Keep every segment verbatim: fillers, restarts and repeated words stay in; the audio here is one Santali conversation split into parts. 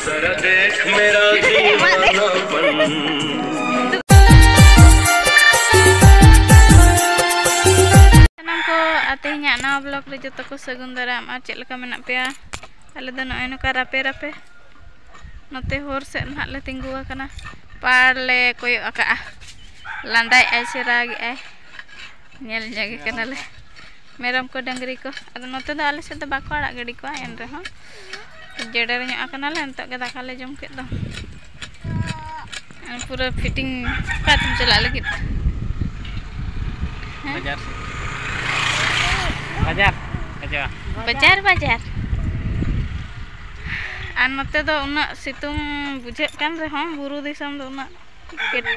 जरा देख मेरा दीवानापन। ᱥᱟᱱᱟᱢ ᱠᱚ, ᱟᱨ ᱛᱮᱦᱮᱧᱟᱜ ᱱᱟᱣᱟ ᱵᱞᱚᱜ ᱨᱮ ᱡᱚᱛᱚ ᱠᱚ ᱥᱟᱹᱜᱩᱱ ᱫᱟᱨᱟᱢ᱾ ᱟᱨ ᱪᱮᱫ ᱞᱮᱠᱟ ᱢᱮᱱᱟᱜ ᱯᱮᱭᱟ? ᱟᱞᱮ ᱫᱚ ᱱᱚᱜᱼᱚᱭ ᱱᱚᱝᱠᱟ ᱨᱟᱯᱮ ᱨᱟᱯᱮ ᱱᱚᱛᱮ ᱦᱚᱨ ᱥᱮᱫ ᱱᱟᱦᱟᱜ ᱞᱮ ᱛᱤᱸᱜᱩ ᱟᱠᱟᱱᱟ᱾ ᱯᱟᱲ ᱞᱮ ᱠᱚᱭᱚᱜ ᱟᱠᱟᱜᱼᱟ, ᱞᱟᱸᱫᱟᱭᱮᱜᱼᱟᱭ ᱥᱮ ᱨᱟᱜᱮᱜᱼᱟᱭ, ᱧᱮᱞ ᱧᱚᱜᱮ ᱠᱟᱱᱟᱞᱮ᱾ ᱢᱮᱨᱚᱢ ᱠᱚ, ᱰᱟᱹᱝᱨᱤ ᱠᱚ, ᱟᱫᱚ ᱱᱚᱛᱮ ᱫᱚ ᱟᱞᱮ ᱥᱮᱫ ᱫᱚ ᱵᱟᱠᱚ ᱟᱲᱟᱜ ᱜᱤᱰᱤ ᱠᱚᱣᱟ, ᱮᱱ ᱨᱮᱦᱚᱸ ᱡᱮᱰᱮᱨ ᱧᱚᱜ ᱟᱠᱟᱱᱟᱞᱮ, ᱱᱤᱛᱚᱜ ᱜᱮ ᱫᱟᱠᱟ ᱞᱮ ᱡᱚᱢ ᱠᱮᱫ ᱫᱚ᱾ ᱟᱨ ᱯᱩᱨᱟᱹ ᱯᱷᱤᱴᱤᱝ᱾ ᱚᱠᱟ ᱛᱮᱢ ᱪᱟᱞᱟᱜ ᱞᱟᱹᱜᱤᱫ? ᱦᱮᱸ? ᱵᱟᱡᱟᱨ ᱥᱮᱫ᱾ ᱵᱟᱡᱟᱨ᱾ ᱵᱟᱡᱟᱨ᱾ ᱵᱟᱡᱟᱨ, ᱵᱟᱡᱟᱨ᱾ ᱟᱨ ᱱᱚᱛᱮ ᱫᱚ ᱩᱱᱟᱹᱜ ᱥᱤᱛᱩᱝ ᱵᱩᱡᱷᱟᱹᱜ ᱠᱟᱱ ᱨᱮᱦᱚᱸ, ᱵᱩᱨᱩ ᱫᱤᱥᱚᱢ ᱫᱚ ᱩᱱᱟᱹᱜ ᱠᱮᱴ-,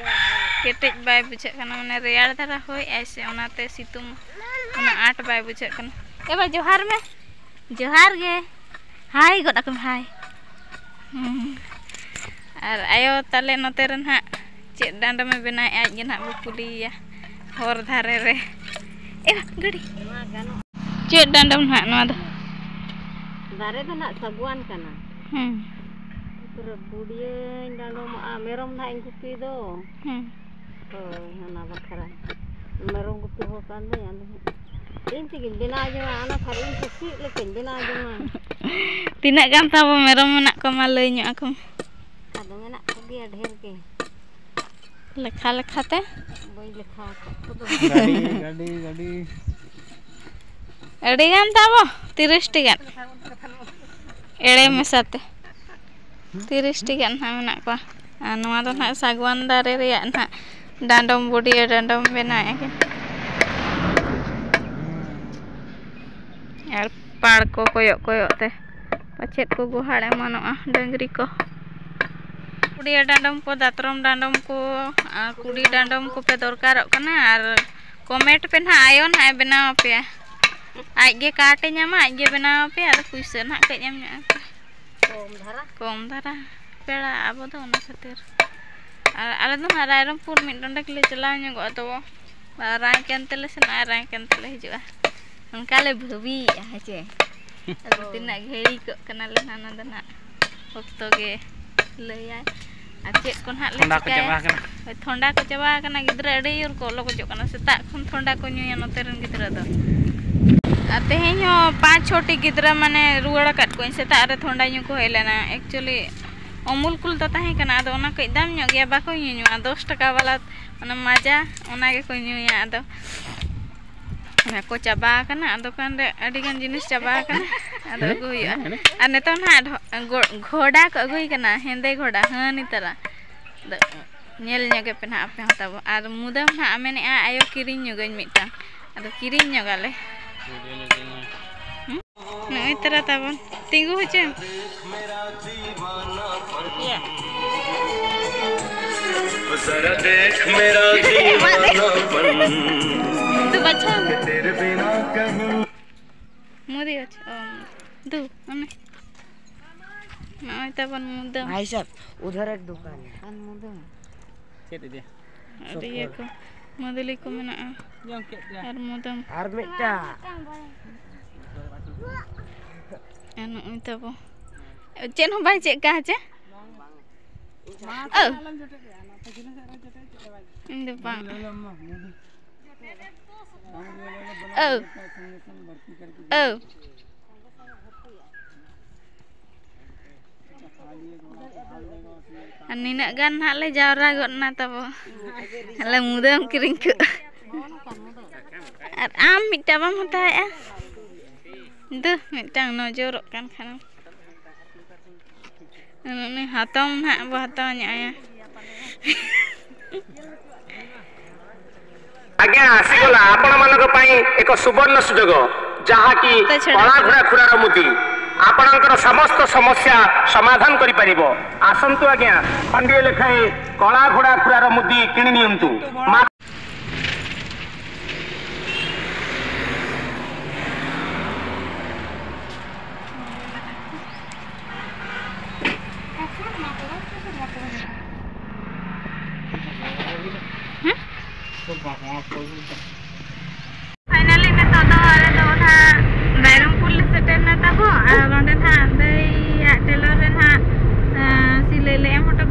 ᱠᱮᱴᱮᱡ ᱵᱟᱭ ᱵᱩᱡᱷᱟᱹᱜ ᱠᱟᱱᱟ, ᱢᱟᱱᱮ ᱨᱮᱭᱟᱲ ᱫᱷᱟᱨᱟ ᱦᱚᱭᱮᱜᱼᱟᱭ ᱥᱮ, ᱚᱱᱟᱛᱮ ᱥᱤᱛᱩᱝ ᱩᱱᱟᱹᱜ ᱟᱸᱴ ᱵᱟᱭ ᱵᱩᱡᱷᱟᱹᱜ ᱠᱟᱱᱟ᱾ ᱮ ᱵᱟ, ᱡᱚᱦᱟᱨ ᱢᱮ, ᱡᱚᱦᱟᱨ ᱜᱮ, ᱦᱟᱭ ᱜᱚᱫ ᱟᱠᱚᱢ, ᱦᱟᱭ᱾ ᱦᱩᱸ᱾ ᱟᱨ ᱟᱭᱳ ᱛᱟᱞᱮ ᱱᱚᱛᱮ ᱨᱮ ᱱᱟᱦᱟᱜ ᱪᱮᱫ ᱰᱟᱸᱰᱚᱢᱮ ᱵᱮᱱᱟᱣᱮᱫᱼᱟ, ᱟᱡ ᱜᱮ ᱱᱟᱦᱟᱜ ᱵᱚ ᱠᱩᱞᱤᱭᱮᱭᱟ ᱦᱚᱨ ᱫᱷᱟᱨᱮ ᱨᱮ᱾ ᱮ ᱵᱟ, ᱜᱟᱹᱰᱤ᱾ ᱪᱮᱫ ᱰᱟᱸᱰᱚᱢ ᱱᱟᱦᱟᱜ ᱱᱚᱣᱟ ᱫᱚ? ᱫᱟᱨᱮ ᱫᱚ ᱱᱟᱦᱟᱜ ᱥᱟᱹᱜᱩᱣᱟᱱ ᱠᱟᱱᱟ᱾ ᱦᱩᱸ᱾ ᱯᱩᱨᱟᱹ ᱵᱩᱰᱤᱭᱟᱹᱧ ᱰᱟᱸᱰᱚᱢᱟᱜᱼᱟ, ᱢᱮᱨᱚᱢ ᱱᱟᱦᱟᱜ ᱤᱧ ᱜᱩᱯᱤ ᱫᱚ᱾ ᱦᱩᱸ᱾ ᱦᱳᱭ, ᱚᱱᱟ ᱵᱟᱠᱷᱨᱟ᱾ ᱢᱮᱨᱚᱢ ᱜᱩᱯᱤ ᱦᱚᱲ ᱠᱟᱱ ᱫᱚᱧ, ᱟᱫᱚ ᱤᱧ ᱛᱮᱜᱤᱧ ᱵᱮᱱᱟᱣ ᱡᱚᱝᱟ, ᱚᱱᱟ ᱠᱷᱟᱱ ᱤᱧ ᱠᱩᱥᱤᱭᱟᱜ ᱞᱮᱠᱟᱧ ᱵᱮᱱᱟᱣ ᱡᱚᱝᱟ᱾ ᱛᱤᱱᱟᱹᱜ ᱜᱟᱱ ᱛᱟᱵᱚ ᱢᱮᱨᱚᱢ ᱢᱮᱱᱟᱜ ᱠᱚᱣᱟ, ᱢᱟ ᱞᱟᱹᱭ ᱧᱚᱜ ᱟᱠᱚ ᱢᱮ᱾ ᱟᱫᱚ ᱢᱮᱱᱟᱜ ᱠᱚᱜᱮᱭᱟ ᱰᱷᱮᱨ ᱜᱮ᱾ ᱞᱮᱠᱷᱟ ᱞᱮᱠᱷᱟ ᱛᱮ? ᱵᱟᱹᱧ ᱞᱮᱠᱷᱟ ᱟᱠᱟᱫ ᱠᱚᱫᱚ᱾ ᱜᱟᱹᱰᱤ, ᱜᱟᱹᱰᱤ, ᱜᱟᱹᱰᱤ᱾ ᱟᱹᱰᱤ ᱜᱟᱱ ᱛᱟᱵᱚ, ᱛᱤᱨᱤᱥ ᱴᱤ ᱜᱟᱱ᱾ ᱮᱲᱮ ᱢᱮᱥᱟ ᱛᱮ᱾ ᱛᱤᱨᱤᱥ ᱴᱤ ᱜᱟᱱ ᱱᱟᱦᱟᱜ ᱢᱮᱱᱟᱜ ᱠᱚᱣᱟ᱾ ᱟᱨ ᱱᱚᱣᱟ ᱫᱚ ᱱᱟᱦᱟᱜ ᱥᱟᱜᱣᱟᱱ ᱫᱟᱨᱮ ᱨᱮᱭᱟᱜ ᱱᱟᱦᱟᱜ ᱰᱟᱸᱰᱚᱢ, ᱵᱩᱰᱤᱭᱟᱹ ᱰᱟᱸᱰᱚᱢ ᱵᱮᱱᱟᱣᱮᱫᱼᱟ ᱠᱤᱱ᱾ ᱟᱨ ᱯᱟᱲ ᱠᱚ ᱠᱚᱭᱚᱜ ᱠᱚᱭᱚᱜ ᱛᱮ ᱯᱟᱪᱮᱫ ᱠᱚ ᱜᱚᱦᱟᱲ ᱮᱢᱟᱱᱚᱜᱼᱟ ᱰᱟᱹᱝᱨᱤ ᱠᱚ᱾ ᱠᱩᱰᱤᱭᱟᱹ ᱰᱟᱸᱰᱚᱢ ᱠᱚ, ᱫᱟᱛᱨᱚᱢ ᱰᱟᱸᱰᱚᱢ ᱠᱚ, ᱟᱨ ᱠᱩᱰᱤ ᱰᱟᱸᱰᱚᱢ ᱠᱚᱯᱮ ᱫᱚᱨᱠᱟᱨᱚᱜ ᱠᱟᱱᱟ, ᱟᱨ comment ᱯᱮ ᱱᱟᱦᱟᱜ, ᱟᱭᱳ ᱱᱟᱦᱟᱜ ᱮ ᱵᱮᱱᱟᱣ ᱟᱯᱮᱭᱟ᱾ ᱟᱡ ᱜᱮ ᱠᱟᱴ ᱮ ᱧᱟᱢᱟ, ᱟᱡ ᱜᱮ ᱵᱮᱱᱟᱣ ᱟᱯᱮᱭᱟ, ᱟᱫᱚ ᱯᱩᱭᱥᱟᱹ ᱱᱟᱦᱟᱜ ᱠᱟᱹᱡ ᱮᱢ ᱧᱚᱜ ᱟᱯᱮᱭᱟ᱾ ᱠᱚᱢ ᱫᱷᱟᱨᱟ᱾ ᱠᱚᱢ ᱫᱷᱟᱨᱟ ᱯᱮᱲᱟ ᱟᱵᱚ ᱫᱚ, ᱚᱱᱟ ᱠᱷᱟᱹᱛᱤᱨ᱾ ᱟᱨ ᱟᱞᱮ ᱫᱚ ᱱᱟᱦᱟᱜ ᱨᱟᱭᱨᱚᱝᱯᱩᱨ ᱢᱤᱫ ᱰᱚᱸᱰᱮᱠ ᱞᱮ ᱪᱟᱞᱟᱣ ᱧᱚᱜᱚᱜᱼᱟ, ᱛᱚᱵᱚ ᱨᱟᱝ ᱠᱮᱱ ᱛᱮᱞᱮ ᱥᱮᱱᱚᱜᱼᱟ, ᱨᱟᱝ ᱠᱮᱱ ᱛᱮᱞᱮ ᱦᱤᱡᱩᱜᱼᱟ᱾ ᱚᱱᱠᱟ ᱞᱮ ᱵᱷᱟᱹᱵᱤᱭᱮᱫᱼᱟ, ᱦᱮᱸ ᱪᱮ? ᱟᱫᱚ ᱛᱤᱱᱟᱹᱜ ᱜᱷᱟᱹᱲᱤ ᱠᱚᱜ ᱠᱟᱱᱟᱞᱮ ᱱᱟᱦᱟᱜ, ᱚᱱᱟ ᱫᱚ ᱱᱟᱦᱟᱜ ᱚᱠᱛᱚ ᱜᱮ ᱞᱟᱹᱭᱟᱭ᱾ ᱟᱨ ᱪᱮᱫ ᱠᱚ ᱱᱟᱦᱟᱜ ᱞᱮ ᱪᱤᱠᱟᱹᱭᱟ? ᱦᱳᱭ, ᱛᱷᱚᱱᱰᱟ ᱠᱚ ᱪᱟᱵᱟ ᱟᱠᱟᱱᱟ, ᱜᱤᱫᱽᱨᱟᱹ ᱟᱹᱰᱤ ᱡᱳᱨ ᱠᱚ ᱚᱞᱚᱜᱚᱡᱚᱜ ᱠᱟᱱᱟ᱾ ᱥᱮᱛᱟᱜ ᱠᱷᱚᱱ ᱛᱷᱚᱱᱰᱟ ᱠᱚ ᱧᱩᱭᱟ ᱱᱚᱛᱮ ᱨᱮᱱ ᱜᱤᱫᱽᱨᱟᱹ ᱫᱚ᱾ ᱟᱨ ᱛᱮᱦᱮᱧ ᱦᱚᱸ ᱯᱟᱸᱪ ᱪᱷᱚᱴᱤ ᱜᱤᱫᱽᱨᱟᱹ ᱢᱟᱱᱮ ᱨᱩᱣᱟᱹᱲ ᱟᱠᱟᱫ ᱠᱚᱣᱟᱹᱧ, ᱥᱮᱛᱟᱜ ᱨᱮ ᱛᱷᱚᱱᱰᱟ ᱧᱩ ᱠᱚ ᱦᱮᱡ ᱞᱮᱱᱟ᱾ ᱮᱠᱪᱩᱭᱮᱞᱤ ᱚᱢᱩᱞ ᱠᱩᱞ ᱫᱚ ᱛᱟᱦᱮᱸ ᱠᱟᱱᱟ, ᱟᱫᱚ ᱚᱱᱟ ᱠᱟᱹᱡ ᱫᱟᱢ ᱧᱚᱜ ᱜᱮᱭᱟ, ᱵᱟᱠᱚ ᱧᱩᱧᱩᱜᱼᱟ, ᱫᱚᱥ ᱴᱟᱠᱟ ᱵᱟᱞᱟ ᱚᱱᱟ ᱢᱟᱡᱟ, ᱚᱱᱟ ᱜᱮᱠᱚ ᱧᱩᱭᱟ᱾ ᱟᱫᱚ ᱚᱱᱟ ᱠᱚ ᱪᱟᱵᱟ ᱟᱠᱟᱱᱟ, ᱟᱨ ᱫᱚᱠᱟᱱ ᱨᱮ ᱟᱹᱰᱤ ᱜᱟᱱ ᱡᱤᱱᱤᱥ ᱪᱟᱵᱟ ᱟᱠᱟᱱᱟ, ᱟᱫᱚ ᱟᱹᱜᱩ ᱦᱩᱭᱩᱜᱼᱟ᱾ ᱟᱨ ᱱᱤᱛᱚᱜ ᱱᱟᱦᱟᱜ ᱰᱷᱚ-, ᱜᱚ-, ᱜᱷᱚᱰᱟ ᱠᱚ ᱟᱹᱜᱩᱭ ᱠᱟᱱᱟ, ᱦᱮᱸᱫᱮ ᱜᱷᱚᱰᱟ, ᱦᱟᱹᱱᱤ ᱛᱟᱨᱟ᱾ ᱟᱫᱚ ᱧᱮᱞ ᱧᱚᱜ ᱯᱮ ᱱᱟᱦᱟᱜ ᱟᱯᱮ ᱦᱚᱸ ᱛᱟᱵᱚ᱾ ᱟᱨ ᱢᱩᱫᱟᱹᱢ ᱱᱟᱦᱟᱜ ᱢᱮᱱᱮᱫᱼᱟ, ᱟᱭᱳ, ᱠᱤᱨᱤᱧ ᱧᱚᱜᱟᱹᱧ ᱢᱤᱫᱴᱟᱝ᱾ ᱟᱫᱚ ᱠᱤᱨᱤᱧ ᱧᱚᱜᱟᱞᱮ᱾ ᱱᱚᱜᱼᱚᱭ ᱛᱟᱨᱟ ᱛᱟᱵᱚᱱ ᱛᱤᱸᱜᱩ ᱦᱚᱪᱚ᱾ ᱤᱭᱟᱹ᱾ ᱡᱟᱨᱟ ᱫᱮᱠᱷ ᱢᱮᱨᱟ ᱫᱤᱣᱟᱱᱟᱯᱟᱱ᱾ ᱛᱩ ᱵᱟᱪᱷᱟᱣ ᱢᱮ᱾ ᱛᱮᱨᱮ ᱵᱤᱱᱟ ᱠᱟᱦᱤᱸ᱾ ᱢᱩᱫᱤ ᱵᱟᱪᱷᱟᱣ, ᱚ, ᱫᱩ, ᱚᱱᱮ᱾ ᱱᱚᱜᱼᱚᱭ ᱛᱟᱵᱚᱱ ᱢᱩᱫᱟᱹᱢ᱾ ᱵᱷᱟᱭ ᱥᱟᱦᱵ, ᱩᱫᱷᱟᱨ ᱮᱠ ᱫᱩᱠᱟᱱ ᱦᱮ᱾ ᱟᱨ ᱢᱩᱫᱟᱹᱢ᱾ ᱪᱮᱫ ᱤᱫᱤᱭᱟ? ᱟᱨ ᱤᱭᱟᱹ ᱠᱚ, ᱢᱟᱹᱫᱟᱹᱞᱤ ᱠᱚ ᱢᱮᱱᱟᱜᱼᱟ᱾ ᱡᱚᱢ ᱠᱮᱫ ᱜᱮᱭᱟ᱾ ᱟᱨ ᱢᱩᱫᱟᱹᱢ᱾ ᱟᱨ ᱢᱤᱫᱴᱟᱝ᱾ ᱟᱨ ᱱᱚᱜᱼᱚᱭ ᱛᱟᱵᱚ᱾ ᱪᱮᱫ ᱦᱚᱸ ᱵᱟᱭ ᱪᱮᱫ ᱠᱟᱜᱼᱟ ᱪᱮ? ᱢᱟ ᱚ᱾ ᱟᱞᱚᱢ ᱡᱚᱴᱮᱫ ᱮᱭᱟ, ᱱᱚᱛᱮ ᱡᱤᱞ ᱥᱮᱫ ᱨᱮ ᱡᱚᱴᱮᱫ ᱪᱮᱫ ᱦᱚᱸ ᱵᱟᱭ ᱤᱧ ᱫᱚ ᱵᱟᱝ᱾ ᱚ᱾ ᱚ᱾ ᱟᱨ ᱱᱤᱱᱟᱹᱜ ᱜᱟᱱ ᱱᱟᱦᱟᱜ ᱞᱮ ᱡᱟᱣᱨᱟ ᱜᱚᱫ ᱮᱱᱟ ᱛᱟᱵᱚ᱾ ᱟᱞᱮ ᱢᱩᱫᱟᱹᱢ ᱠᱤᱨᱤᱧ ᱠᱚ᱾ ᱟᱨ ᱟᱢ ᱢᱤᱫᱴᱟᱝ ᱵᱟᱢ ᱦᱟᱛᱟᱣᱮᱫᱼᱟ? ᱫᱩ, ᱢᱤᱫᱴᱟᱝ ᱱᱚᱡᱚᱨᱚᱜ ᱠᱟᱱ ᱠᱷᱟᱱᱮᱢ᱾ ᱩᱱᱤ ᱦᱟᱛᱟᱣ ᱱᱟᱦᱟᱜ ᱵᱚ ᱦᱟᱛᱟᱣ ᱧᱚᱜ ᱟᱭᱟ᱾ ଆଜ୍ଞା, ଆସିଗଲା ଆପଣମାନଙ୍କ ପାଇଁ ଏକ ସୁବର୍ଣ୍ଣ ସୁଯୋଗ, ଯାହାକି ତ ଛାଡ଼। କଳା ଘୋଡ଼ା ଘୋଡ଼ାର ମୁଦି ଆପଣଙ୍କର ସମସ୍ତ ସମସ୍ୟା ସମାଧାନ କରିପାରିବ। ଆସନ୍ତୁ ଆଜ୍ଞା, ଖଣ୍ଡିଏ ଲେଖାଏଁ କଳା ଘୋଡ଼ା ଘୋଡ଼ାର ମୁଦି କିଣି ନିଅନ୍ତୁ। ମା- ᱯᱷᱟᱭᱱᱟᱞᱤ ᱱᱤᱛᱚᱜ ᱫᱚ ᱟᱞᱮ ᱫᱚ ᱱᱟᱦᱟᱜ ᱨᱟᱭᱨᱚᱝᱯᱩᱨ ᱞᱮ ᱥᱮᱴᱮᱨ ᱱᱟ ᱛᱟᱵᱚ, ᱟᱨ ᱚᱸᱰᱮ ᱱᱟᱦᱟᱜ ᱫᱟᱹᱭᱟᱜ ᱴᱮᱞᱚᱨ ᱨᱮ ᱱᱟᱦᱟᱜ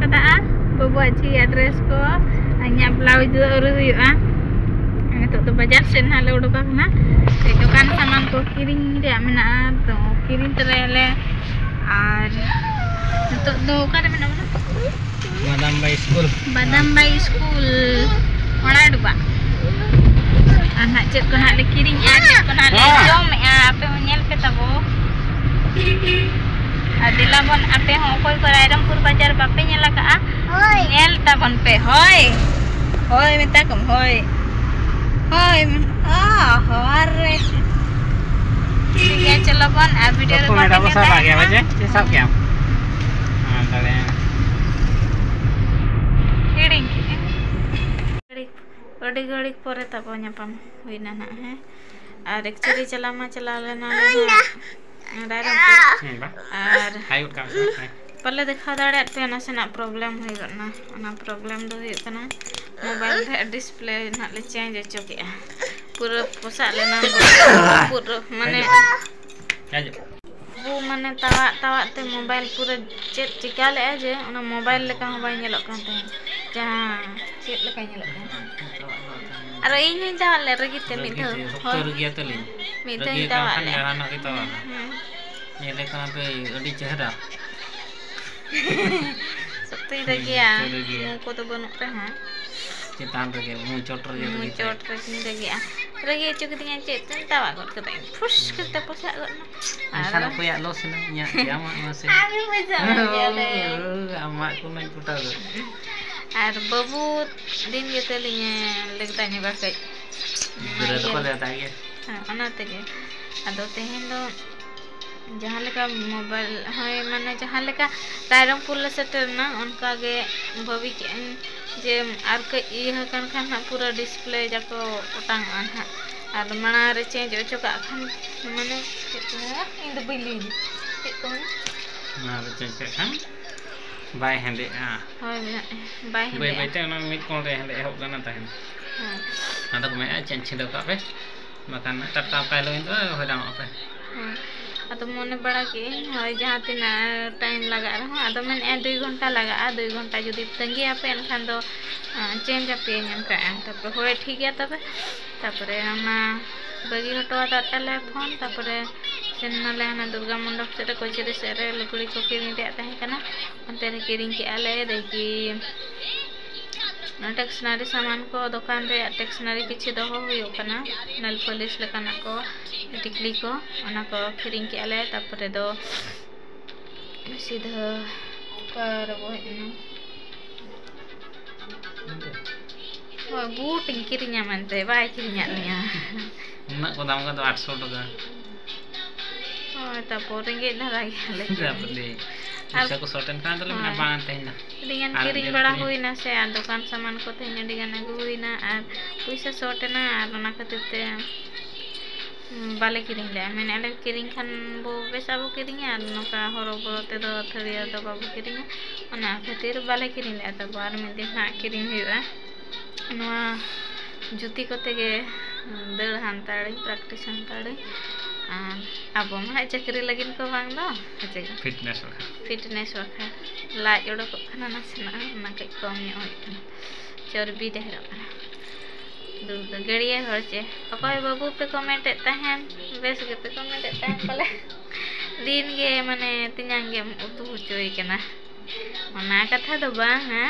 ᱠᱚ, ᱤᱧᱟᱹᱜ ᱵᱞᱟᱣᱩᱡᱽ ᱫᱚ ᱟᱹᱣᱨᱤ ᱦᱩᱭᱩᱜᱼᱟ᱾ ᱱᱤᱛᱚᱜ ᱫᱚ ᱵᱟᱡᱟᱨ ᱥᱮᱫ ᱱᱟᱦᱟᱜ ᱞᱮ ᱩᱰᱩᱠ ᱟᱠᱟᱱᱟ᱾ ᱠᱟᱹᱡ ᱫᱚᱠᱟᱱ ᱥᱟᱢᱟᱱ ᱠᱚ ᱠᱤᱨᱤᱧ ᱨᱮᱭᱟᱜ ᱢᱮᱱᱟᱜᱼᱟ, ᱛᱚ ᱠᱤᱨᱤᱧ ᱛᱚᱨᱟᱭᱟᱞᱮ᱾ ᱟᱨ ᱱᱤᱛᱚᱜ ᱫᱚ ᱚᱠᱟᱨᱮ ᱢᱮᱱᱟᱜ ᱵᱚᱱᱟ? ᱵᱟᱫᱟᱢ ᱵᱟᱭ ᱥᱠᱩᱞ᱾ ᱵᱟᱫᱟᱢ ᱵᱟᱭ ᱥᱠᱩᱞ, ᱚᱲᱟᱜ ᱰᱚᱵᱟᱜ᱾ ᱟᱨ ᱱᱟᱦᱟᱜ ᱪᱮᱫ ᱠᱚ ᱱᱟᱦᱟᱜ ᱞᱮ ᱠᱤᱨᱤᱧᱮᱜᱼᱟ, ᱪᱮᱫ ᱠᱚ ᱱᱟᱦᱟᱜ ᱞᱮ ᱦᱮᱸ᱾ ᱡᱚᱢᱮᱜᱼᱟ, ᱟᱯᱮ ᱦᱚᱸ ᱧᱮᱞ ᱯᱮ ᱛᱟᱵᱚ᱾ ᱟᱨ ᱫᱮᱞᱟ ᱵᱚᱱ, ᱟᱯᱮ ᱦᱚᱸ ᱚᱠᱚᱭ ᱠᱚ ᱨᱟᱭᱨᱚᱝᱯᱩᱨ ᱵᱟᱡᱟᱨ ᱵᱟᱯᱮ ᱧᱮᱞ ᱟᱠᱟᱜᱼᱟ, ᱦᱳᱭ᱾ ᱧᱮᱞ ᱛᱟᱵᱚᱱ ᱯᱮ, ᱦᱳᱭ᱾ ᱦᱳᱭ ᱢᱮᱛᱟ ᱠᱚᱢ, ᱦᱳᱭ᱾ ᱦᱳᱭ, ᱚ, ᱦᱚᱨ ᱨᱮ᱾ ᱴᱷᱤᱠ ᱜᱮᱭᱟ, ᱪᱚᱞᱚ ᱵᱚᱱ, ᱟᱨ ᱵᱷᱤᱰᱤᱭᱳ ᱨᱮ ᱵᱟᱠᱚ ᱢᱮᱰᱟ ᱵᱟᱵᱚᱱ ᱵᱚᱥᱟ ᱠᱟᱜ ᱜᱮᱭᱟ, ᱛᱟᱦᱮᱱᱟ᱾ ᱵᱟᱡᱮ? ᱪᱮᱫ ᱥᱟᱵ ᱠᱮᱜᱼᱟᱢ? ᱦᱮᱸ, ᱫᱟᱲᱮᱭᱟᱜᱼᱟ᱾ ᱦᱤᱲᱤᱧ ᱠᱮᱜᱼᱟᱹᱧ᱾ ᱟᱹᱰᱤ ᱜᱷᱟᱹᱲᱤᱡ ᱯᱚᱨᱮ ᱛᱟᱵᱚ ᱧᱟᱯᱟᱢ ᱦᱩᱭᱱᱟ ᱱᱟᱜ, ᱦᱮᱸ᱾ ᱟᱨ actually ᱪᱟᱞᱟᱣ ᱢᱟ ᱪᱟᱞᱟᱣ ᱞᱮᱱᱟ ᱞᱮ ᱱᱟᱜ ᱨᱟᱭᱨᱚᱝᱯᱩᱨ᱾ ᱦᱮᱸ, ᱵᱟ᱾ ᱟᱨ ᱦᱟᱭ ᱜᱚᱫ ᱠᱟᱜ ᱢᱮ ᱥᱮ, ᱦᱟᱭ᱾ ᱵᱟᱞᱮ ᱫᱮᱠᱷᱟᱣ ᱫᱟᱲᱮᱭᱟᱜ ᱯᱮᱭᱟ, ᱱᱟᱥᱮᱱᱟᱜ problem ᱦᱩᱭ ᱜᱚᱫ ᱮᱱᱟ᱾ ᱚᱱᱟ problem ᱫᱚ ᱦᱩᱭᱩᱜ ᱠᱟᱱᱟ, mobile ᱨᱮᱭᱟᱜ display ᱱᱟᱜ ᱞᱮ change ᱦᱚᱪᱚ ᱠᱮᱜᱼᱟ᱾ ᱯᱩᱨᱟᱹ ᱯᱚᱥᱟᱜ ᱞᱮᱱᱟ, ᱯᱩᱨᱟᱹ ᱢᱟᱱᱮ ᱦᱤᱡᱩᱜ᱾ ᱦᱤᱡᱩᱜ᱾ ᱵᱟᱹᱵᱩ ᱢᱟᱱᱮ ᱛᱟᱣᱟᱜ ᱛᱟᱣᱟᱜ ᱛᱮ mobile ᱯᱩᱨᱟᱹ ᱪᱮᱫ ᱪᱤᱠᱟ ᱞᱮᱜᱼᱟ ᱡᱮ ᱚᱱᱟ mobile ᱞᱮᱠᱟ ᱦᱚᱸ ᱵᱟᱭ ᱧᱮᱞᱚᱜ ᱠᱟᱱ ᱛᱟᱦᱮᱸᱫ᱾ ᱡᱟᱦᱟᱸ ᱪᱮᱫ ᱞᱮᱠᱟᱭ ᱧᱮᱞᱚᱜ ᱠᱟᱱ ᱛᱟᱦᱮᱸᱫ᱾ ᱟᱨᱚ ᱤᱧ ᱦᱚᱸᱧ ᱛᱟᱣᱟᱜ ᱞᱮᱫ ᱨᱟᱹᱜᱤ ᱛᱮ ᱢᱤᱫ ᱨᱟᱹᱜᱤ ᱫᱷᱟᱣ᱾ ᱛᱮ, ᱥᱚᱠᱛᱚ ᱦᱳᱭ᱾ ᱨᱟᱹᱜᱤᱭᱟᱛᱮ ᱞᱤᱧ᱾ ᱢᱤᱫ ᱫᱷᱟᱣ ᱨᱟᱹᱜᱤ ᱤᱧ ᱛᱟᱣᱟᱜ ᱠᱟᱱ ᱞᱮᱫ᱾ ᱡᱟᱦᱟᱱᱟᱜ ᱜᱮ ᱛᱟᱣᱟᱜᱟ᱾ ᱦᱩᱸ, ᱦᱩᱸ᱾ ᱧᱮᱞᱮ ᱠᱟᱱᱟ ᱯᱮ ᱟᱹᱰᱤ ᱪᱮᱦᱨᱟ᱾ ᱥᱚᱠᱛᱚᱧ ᱦᱩᱸ, ᱨᱟᱹᱜᱤᱭᱟ᱾ ᱥᱚᱠᱛᱚᱭ ᱨᱟᱹᱜᱤᱭᱟ᱾ ᱢᱩ ᱠᱚᱫᱚ ᱵᱟᱹᱱᱩᱜ ᱨᱮᱦᱚᱸ᱾ ᱪᱮᱛᱟᱱ ᱨᱮᱜᱮ, ᱢᱩ ᱪᱚᱴ ᱨᱮᱜᱮ ᱢᱩ ᱨᱟᱹᱜᱤ ᱛᱟᱭ᱾ ᱪᱚᱴ ᱨᱮᱜᱤᱧ ᱨᱟᱹᱜᱤᱜᱼᱟ᱾ ᱨᱟᱹᱜᱤ ᱦᱚᱪᱚ ᱠᱤᱫᱤᱧᱟ ᱪᱮᱫ ᱪᱚᱧ ᱛᱟᱣᱟᱜ ᱜᱚᱫ ᱠᱟᱫᱟ᱾ ᱯᱷᱩᱥ ᱦᱩᱸ᱾ ᱠᱟᱛᱮ ᱯᱚᱥᱟᱜ ᱜᱚᱫ ᱮᱱᱟ᱾ ᱮᱱᱠᱷᱟᱱ ᱟᱨ ᱚᱠᱚᱭᱟᱜ loss ᱮᱱᱟ? ᱤᱧᱟᱹᱜ ᱥᱮ ᱟᱢᱟᱜ? ᱟᱢ ᱜᱮ ᱵᱩᱡᱷᱟᱹᱣ ᱢᱮᱭᱟ ᱞᱟᱹᱭ᱾ ᱟᱢᱟᱜ ᱠᱚ ᱱᱟᱧ ᱠᱚᱴᱟ ᱫᱚ᱾ ᱟᱨ ᱵᱟᱹᱵᱩ ᱫᱤᱱ ᱜᱮ ᱛᱟᱹᱞᱤᱧᱮ ᱞᱮᱜᱽᱫᱟ ᱧᱚᱜᱟ ᱠᱟᱹᱡ᱾ ᱜᱤᱫᱽᱨᱟᱹ ᱫᱚᱠᱚ ᱞᱮᱜᱽᱫᱟ ᱜᱮᱭᱟ᱾ ᱦᱮᱸ, ᱚᱱᱟ ᱛᱮᱜᱮ᱾ ᱟᱫᱚ ᱛᱮᱦᱮᱧ ᱫᱚ ᱡᱟᱦᱟᱸ ᱞᱮᱠᱟ mobile, ᱦᱳᱭ, ᱢᱟᱱᱮ ᱡᱟᱦᱟᱸ ᱞᱮᱠᱟ ᱨᱟᱭᱨᱚᱝᱯᱩᱨ ᱞᱮ ᱥᱮᱴᱮᱨ ᱮᱱᱟ, ᱚᱱᱠᱟ ᱜᱮ ᱵᱷᱟᱹᱵᱤ ᱠᱮᱜᱼᱟᱹᱧ ᱡᱮ ᱟᱨ ᱠᱟᱹᱡ ᱤᱭᱟᱹ ᱟᱠᱟᱱ ᱠᱷᱟᱱ ᱦᱟᱸᱜ ᱯᱩᱨᱟᱹ display ᱡᱟᱠᱚ ᱚᱴᱟᱝᱚᱜᱼᱟ ᱱᱟᱦᱟᱜ᱾ ᱟᱨ ᱢᱟᱲᱟᱝ ᱨᱮ change ᱚᱪᱚ ᱠᱟᱜ ᱠᱷᱟᱱ, ᱢᱟᱱᱮ ᱪᱮᱫ ᱠᱚ ᱢᱮᱱᱟ, ᱤᱧ ᱫᱚ ᱵᱟᱹᱧ ᱞᱟᱹᱭ ᱫᱟ᱾ ᱪᱮᱫ ᱠᱚ ᱢᱮᱱᱟ? ᱢᱟᱲᱟᱝ ᱨᱮ change ᱠᱟᱜ ᱠᱷᱟᱱ ᱵᱟᱭ ᱦᱮᱸᱫᱮᱜᱼᱟ᱾ ᱦᱳᱭ, ᱵᱟᱭ ᱵᱟᱹᱭ ᱦᱮᱸᱫᱮᱜᱼᱟ᱾ ᱵᱟᱹᱭᱛᱮ ᱚᱱᱟ ᱢᱤᱫ ᱠᱚᱬ ᱨᱮ ᱦᱮᱸᱫᱮ ᱮᱦᱚᱵ ᱞᱮᱱᱟ ᱛᱟᱦᱮᱱ᱾ ᱦᱮᱸ᱾ ᱟᱫᱚ ᱠᱚ ᱢᱮᱱᱟ, "ᱪᱮᱫ ᱪᱷᱤᱸᱰᱟᱹᱣ ᱠᱟᱜ ᱯᱮ, ᱵᱟᱠᱷᱟᱱ ᱴᱟᱴᱠᱟ ᱚᱠᱟ ᱦᱤᱞᱳᱜ ᱫᱚ ᱦᱚᱭᱨᱟᱱᱚᱜ ᱟᱯᱮ᱾" ᱦᱮᱸ᱾ ᱟᱫᱚ ᱢᱚᱱᱮ ᱵᱟᱲᱟ ᱠᱮᱫᱟᱹᱧ, ᱦᱳᱭ, ᱡᱟᱦᱟᱸ ᱛᱤᱱᱟᱹᱜ time ᱞᱟᱜᱟᱜ ᱨᱮᱦᱚᱸ, ᱟᱫᱚ ᱢᱮᱱᱮᱫᱼᱟ ᱫᱩᱭ ᱜᱷᱚᱱᱴᱟ ᱞᱟᱜᱟᱜᱼᱟ, ᱫᱩᱭ ᱜᱷᱚᱱᱴᱟ ᱡᱩᱫᱤ ᱛᱟᱺᱜᱤᱭᱟᱯᱮ ᱮᱱᱠᱷᱟᱱ ᱫᱚ change ᱟᱯᱮᱭᱟᱹᱧ ᱚᱱᱠᱟᱭᱮᱫᱼᱟ᱾ ᱛᱟᱨᱯᱚᱨᱮ ᱦᱳᱭ ᱴᱷᱤᱠ ᱜᱮᱭᱟ ᱛᱚᱵᱮ᱾ ᱛᱟᱨᱯᱚᱨᱮ ᱚᱱᱟ ᱵᱟᱹᱜᱤ ᱦᱚᱴᱚ ᱟᱫᱟᱜ ᱛᱟᱞᱮ ᱯᱷᱳᱱ᱾ ᱛᱟᱨᱯᱚᱨᱮ ᱥᱮᱱ ᱱᱟᱞᱮ ᱦᱟᱱᱟ ᱫᱩᱨᱜᱟ ᱢᱚᱱᱰᱚᱯ ᱥᱮᱫ ᱨᱮ, ᱠᱚᱪᱮᱨᱤ ᱥᱮᱫ ᱨᱮ ᱞᱩᱜᱽᱲᱤ ᱠᱚ ᱠᱤᱨᱤᱧ ᱨᱮᱭᱟᱜ ᱛᱟᱦᱮᱸ ᱠᱟᱱᱟ, ᱚᱱᱛᱮ ᱨᱮ ᱠᱤᱨᱤᱧ ᱠᱮᱫᱼᱟ ᱞᱮ ᱫᱮᱠᱷᱤ stationery ᱥᱟᱢᱟᱱ ᱠᱚ, ᱫᱚᱠᱟᱱ ᱨᱮᱭᱟᱜ stationery ᱠᱤᱪᱷᱩ ᱫᱚᱦᱚ ᱦᱩᱭᱩᱜ ᱠᱟᱱᱟ, nail polish ᱞᱮᱠᱟᱱᱟᱜ ᱠᱚ, ᱴᱤᱠᱞᱤ ᱠᱚ, ᱚᱱᱟ ᱠᱚ ᱠᱤᱨᱤᱧ ᱠᱮᱫᱼᱟ ᱞᱮ᱾ ᱛᱟᱨᱯᱚᱨᱮ ᱫᱚ ᱥᱤᱫᱷᱟᱹ ᱚᱠᱟ ᱨᱮᱵᱚ ᱦᱮᱡ ᱮᱱᱟ? ᱦᱳᱭ, ᱵᱩᱴ ᱤᱧ ᱠᱤᱨᱤᱧᱟ ᱢᱮᱱᱛᱮ ᱵᱟᱭ ᱠᱤᱨᱤᱧᱟᱫ ᱞᱤᱧᱟ᱾ ᱩᱱᱟᱹᱜ ᱠᱚ ᱫᱟᱢ ᱠᱟᱫᱟ, ᱟᱴᱥᱚ ᱴᱟᱠᱟ᱾ ᱦᱳᱭ, ᱛᱟᱨᱯᱚᱨ ᱨᱮᱸᱜᱮᱡ ᱫᱷᱟᱨᱟ ᱜᱮᱭᱟᱞᱮ᱾ ᱛᱟᱨᱯᱚᱨᱮ ᱟᱨ ᱯᱚᱭᱥᱟ ᱠᱚ short ᱮᱱ ᱠᱷᱟᱱ ᱫᱚᱞᱮ ᱢᱮᱱᱟ, ᱦᱳᱭ᱾ ᱵᱟᱝ, ᱛᱮᱦᱮᱧ ᱫᱚ ᱟᱹᱰᱤᱜᱟᱱ ᱟᱨ ᱠᱤᱨᱤᱧ ᱵᱮᱨ ᱵᱟᱲᱟ ᱠᱤᱨᱤᱧ᱾ ᱦᱩᱭᱱᱟ ᱥᱮ, ᱟᱨ ᱫᱚᱠᱟᱱ ᱥᱟᱢᱟᱱ ᱠᱚ ᱛᱮᱦᱮᱧ ᱟᱹᱰᱤᱜᱟᱱ ᱟᱹᱜᱩ ᱦᱩᱭᱱᱟ, ᱟᱨ ᱯᱚᱭᱥᱟ short ᱮᱱᱟ, ᱟᱨ ᱚᱱᱟ ᱠᱷᱟᱹᱛᱤᱨ ᱛᱮ, ᱩᱸ, ᱵᱟᱞᱮ ᱠᱤᱨᱤᱧ ᱞᱮᱜᱼᱟ᱾ ᱢᱮᱱᱮᱫᱼᱟ ᱞᱮ ᱠᱤᱨᱤᱧ ᱠᱷᱟᱱ ᱵᱚ ᱵᱮᱥᱟᱜ ᱵᱚ ᱠᱤᱨᱤᱧᱟ, ᱟᱨ ᱱᱚᱝᱠᱟ ᱦᱚᱨᱚᱵᱚᱨᱚ ᱛᱮᱫᱚ ᱟᱹᱛᱷᱟᱹᱲᱤᱭᱟᱹ ᱫᱚ ᱵᱟᱵᱚ ᱠᱤᱨᱤᱧᱟ, ᱚᱱᱟ ᱠᱷᱟᱹᱛᱤᱨ ᱵᱟᱞᱮ ᱠᱤᱨᱤᱧ ᱞᱮᱜᱼᱟ᱾ ᱛᱟᱵᱚ ᱟᱨ ᱢᱤᱫ ᱫᱤᱱ ᱦᱟᱸᱜ ᱠᱤᱨᱤᱧ ᱦᱩᱭᱩᱜᱼᱟ᱾ ᱱᱚᱣᱟ ᱡᱩᱛᱤ ᱠᱚᱛᱮ ᱜᱮ ᱫᱟᱹᱲ ᱦᱟᱱᱛᱟᱲᱟᱹᱧ, practice ᱦᱟᱱᱛᱟᱲᱟᱹᱧ᱾ ᱟᱨ ᱟᱵᱚ ᱢᱟ ᱦᱟᱸᱜ ᱪᱟᱹᱠᱨᱤ ᱞᱟᱹᱜᱤᱫ ᱠᱚ ᱵᱟᱝ ᱫᱚ, ᱦᱮᱸ ᱪᱮ? Fitness ᱵᱟᱠᱷᱨᱟ᱾ Fitness ᱵᱟᱠᱷᱨᱟ᱾ ᱞᱟᱡ ᱚᱰᱚᱠᱚᱜ ᱠᱟᱱᱟ ᱱᱟᱥᱮᱱᱟᱜ, ᱚᱱᱟ ᱠᱟᱹᱡ ᱠᱚᱢ ᱧᱚᱜ ᱦᱩᱭᱩᱜ ᱠᱟᱱᱟ, ᱪᱚᱨᱵᱤ ᱰᱷᱮᱨᱚᱜ ᱠᱟᱱᱟ᱾ ᱫᱩᱲᱩᱵ ᱫᱚ ᱜᱟᱹᱲᱭᱟᱹ ᱦᱚᱲ ᱪᱮ? ᱚᱠᱚᱭ ᱵᱟᱹᱵᱩ ᱯᱮ comment ᱮᱫ ᱛᱟᱦᱮᱱ? ᱵᱮᱥ ᱜᱮᱯᱮ comment ᱮᱫ ᱛᱟᱦᱮᱱ ᱯᱟᱞᱮ᱾ ᱫᱤᱱ ᱜᱮ ᱢᱟᱱᱮ ᱛᱮᱧᱟᱝ ᱜᱮᱢ ᱩᱛᱩ ᱦᱚᱪᱚᱭᱮ ᱠᱟᱱᱟ᱾ ᱚᱱᱟ ᱠᱟᱛᱷᱟ ᱫᱚ ᱵᱟᱝᱟ,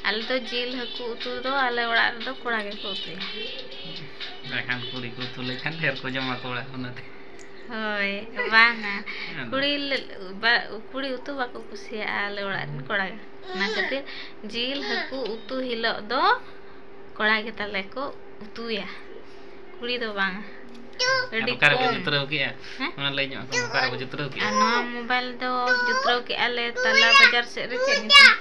ᱟᱞᱮ ᱫᱚ ᱡᱤᱞ ᱦᱟᱹᱠᱩ ᱩᱛᱩ ᱫᱚ ᱟᱞᱮ ᱚᱲᱟᱜ ᱨᱮᱫᱚ ᱠᱚᱲᱟ ᱜᱮᱠᱚ ᱩᱛᱩᱭᱟ᱾ ᱵᱟᱠᱷᱟᱱ ᱠᱩᱲᱤ ᱠᱚ ᱩᱛᱩ ᱞᱮᱠᱷᱟᱱ ᱰᱷᱮᱨ ᱠᱚ ᱡᱚᱢᱟ ᱠᱚ ᱚᱲᱟᱜ, ᱚᱱᱟᱛᱮ᱾ ᱦᱳᱭ, ᱵᱟᱝᱟ᱾ ᱟᱫᱚ ᱠᱩᱲᱤ ᱞᱮ-, ᱵᱟ-, ᱠᱩᱲᱤ ᱩᱛᱩ ᱵᱟᱠᱚ ᱠᱩᱥᱤᱭᱟᱜᱼᱟ ᱟᱞᱮ ᱚᱲᱟᱜ ᱨᱮᱱ ᱠᱚᱲᱟ ᱜᱮ᱾ ᱚᱱᱟ ᱠᱷᱟᱹᱛᱤᱨ ᱡᱤᱞ ᱦᱟᱹᱠᱩ ᱩᱛᱩ ᱦᱤᱞᱳᱜ ᱫᱚ ᱠᱚᱲᱟ ᱜᱮ ᱛᱟᱞᱮ ᱠᱚ ᱩᱛᱩᱭᱟ, ᱠᱩᱲᱤ ᱫᱚ ᱵᱟᱝᱟ᱾ ᱟᱹᱰᱤ ᱚᱠᱟ ᱨᱮᱠᱚ ᱠᱚᱢ᱾ ᱡᱩᱛᱨᱟᱹᱣ ᱠᱮᱜᱼᱟ? ᱦᱮᱸ? ᱚᱱᱟ ᱞᱟᱹᱭ ᱧᱚᱜ ᱟᱠᱚ ᱢᱮ, ᱚᱠᱟ ᱨᱮᱠᱚ ᱡᱩᱛᱨᱟᱹᱣ ᱠᱮᱜᱼᱟ? ᱟᱨ ᱱᱚᱣᱟ mobile ᱫᱚ ᱡᱩᱛᱨᱟᱹᱣ ᱠᱮᱜᱼᱟ ᱞᱮ ᱛᱟᱞᱟ ᱵᱟᱡᱟᱨ ᱥᱮᱫ ᱨᱮ, ᱪᱮᱫ ᱧᱩᱛᱩᱢ?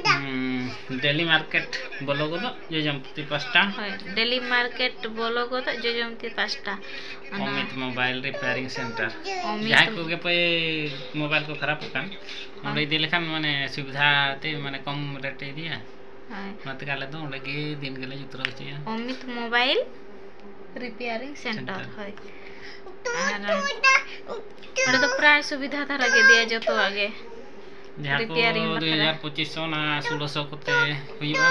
ᱦᱩᱸ, Daily Market ᱵᱚᱞᱚ ᱜᱚᱫᱚᱜ ᱡᱚᱡᱚᱢ ᱯᱩᱛᱷᱤ ᱯᱟᱥᱴᱟ᱾ ᱦᱳᱭ, Daily Market ᱵᱚᱞᱚ ᱜᱚᱫᱚᱜ ᱡᱚᱡᱚᱢ ᱯᱩᱛᱷᱤ ᱯᱟᱥᱴᱟ᱾ ᱚᱱᱟ ᱚᱢᱤᱛ Mobile Repairing Center᱾ ᱚᱢᱤᱛ ᱡᱟᱦᱟᱸᱭ ᱠᱚᱜᱮ ᱯᱮ mobile ᱠᱚ ᱠᱷᱟᱨᱟᱯᱚᱜ ᱠᱟᱱ, ᱚᱸᱰᱮ ᱦᱳᱭ᱾ ᱤᱫᱤ ᱞᱮᱠᱷᱟᱱ ᱢᱟᱱᱮ ᱥᱩᱵᱤᱫᱷᱟ ᱛᱮ, ᱢᱟᱱᱮ ᱠᱚᱢ rate ᱮ ᱤᱫᱤᱭᱟ᱾ ᱦᱳᱭ᱾ ᱚᱱᱟ ᱛᱮᱜᱮ ᱟᱞᱮ ᱫᱚ ᱚᱸᱰᱮ ᱜᱮ ᱫᱤᱱ ᱜᱮᱞᱮ ᱡᱩᱛᱨᱟᱹᱣ ᱦᱚᱪᱚᱭᱟ᱾ ᱚᱢᱤᱛ Mobile Repairing Center, ᱥᱮᱱᱴᱟᱨ᱾ ᱦᱳᱭ᱾ ᱟᱨ ᱚᱸᱰᱮ ᱫᱚ ᱯᱨᱟᱭ ᱥᱩᱵᱤᱫᱷᱟ ᱫᱷᱟᱨᱟ ᱜᱮ ᱤᱫᱤᱭᱟ ᱡᱚᱛᱚᱣᱟᱜ ᱜᱮ᱾ ᱡᱟᱦᱟᱸ ᱠᱚ ᱨᱤᱯᱮᱭᱟᱨᱤᱝ ᱵᱟᱠᱷᱨᱟ᱾ ᱫᱩᱭ ᱦᱟᱡᱟᱨ ᱯᱚᱸᱪᱤᱥ ᱥᱚ, ᱚᱱᱟ ᱥᱳᱞᱳ ᱥᱚ ᱠᱚᱛᱮ ᱦᱩᱭᱩᱜᱼᱟ᱾